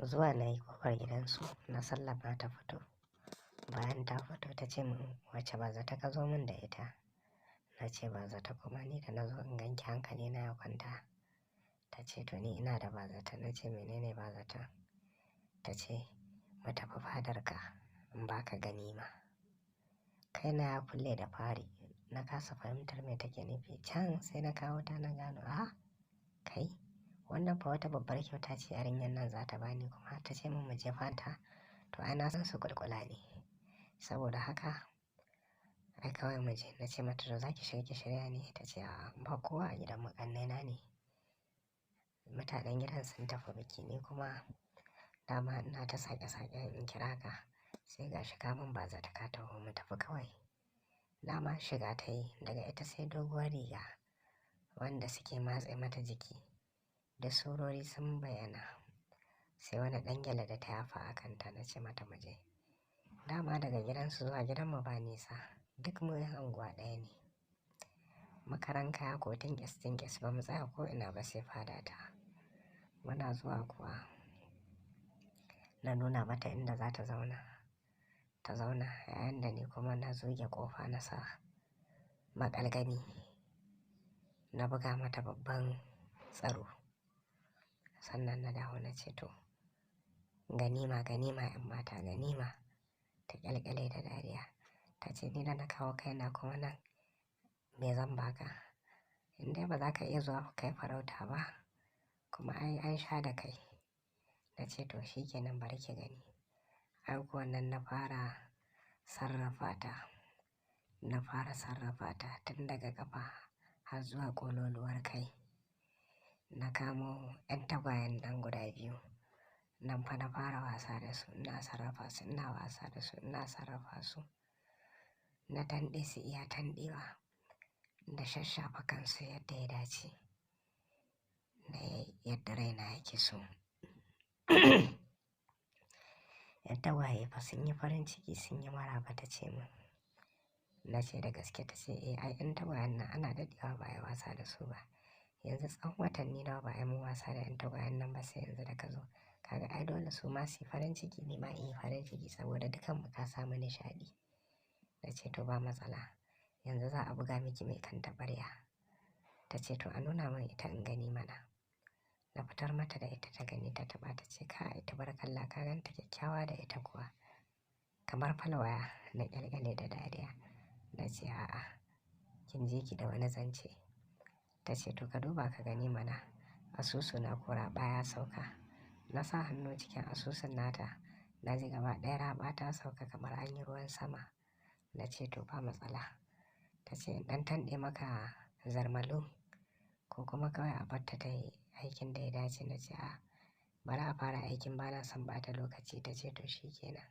Zuwa na yi ƙofar gidansu na sallama ta fito. Bayan ta fito ta ce min wace bazata ka zo min da ita? Na ce bazata kuma ni da na zo in ganki hankali na ya kwanta. Ta ce to ni ina da bazata. Na ce menene bazata? Ta ce mu tafi fadarka in baka ganima. Kaina ya kulle da fari. Na kasa fahimtar me take nufi. Can sai na kawo ta na gano, a kai wannan fa wata babbar kyauta ce yarinyar nan za ta bani kuma ta ce min mu je fata. To ai na san su kulkula ne. Saboda haka ai kawai mu je. Na ce mata to za ki shiga ki shirya ne? Ta ce a'a ba kowa a gidanmu ƙannena ne. Mutanen gidan sun tafi biki ni kuma dama ina ta sake-saken in kira ka. Sai ga shi ka mun bazata ka taho mu tafi kawai. Dama shiga ta yi daga ita sai doguwar riga wanda suke matse mata jiki. Da surori sun bayyana. Sai wani ɗan gyale da ta yafa a kanta na ce mata mu je. Dama daga gidansu zuwa gidanmu ba nisa. Duk mu 'yan unguwa ɗaya ne. Makaranka ko tinkis tinkis ba mu tsaya ko ina ba sai fada ta. Muna zuwa kuwa na nuna mata inda za ta zauna. Ta zauna yayin da ni kuma na zuge ƙofa na sa maƙalgani. Na buga mata babban tsaro. Sannan na dawo na ce to ganima ganima 'yan mata ganima. Ta ƙyalƙyale da dariya. Ta ce ni da na kawo kaina kuma nan me zan baka? In dai ba za ka iya zuwa kai farauta ba kuma ai an sha da kai. Na ce to shi kenan bari ki gani. Ai kuwa nan na fara sarrafa ta. Na fara sarrafa ta tun daga ƙafa har zuwa ƙololuwar kai. Na kamo 'yan tagwayen nan guda biyu. Nan fa na fara wasa da su. Ina sarrafa su, ina wasa da su, ina sarrafa su. Na tanɗe su iya tanɗewa. Da shashshafa kansu yadda ya dace. Na yadda raina yake so. 'Yan tagwaye fa sun yi farin ciki sun yi maraba ta ce min. Na ce da gaske? Ta ce eh ai 'yan tagwayen nan ana daɗewa ba a yi wasa da su ba. Yanzu tsawon watanni nawa ba a yi mun wasa da 'yan tagwayen nan ba sai yanzu da ka zo. Kaga ai dole su ma su yi farin ciki ni ma in yi farin ciki saboda dukanmu ka samu nishaɗi. Na ce to ba matsala. Yanzu za a buga miki mai kan taɓarya. Ta ce to a nuna min ita in gani mana. Na fitar mata da ita ta gani ta taɓa ta ce kai tabarkallah ka gan ta kyakkyawa da ita kuwa. Kamar falwaya na ƙyalƙyale da dariya. Na ce a'a kin ji ki da wani zance. Ta ce to ka duba ka gani mana. Asusu na ko raɓa ya sauka. Na sa hannu cikin asusun nata. Na ji gaba ɗaya raɓa ta sauka kamar an yi ruwan sama. Na ce to ba matsala. Ta ce in ɗan tanɗe maka zarmalu ko kuma kawai a bar ta tayi aikin da ya dace. Na ce a bari a fara aikin bana son ɓata lokaci. Ta ce to shi kenan.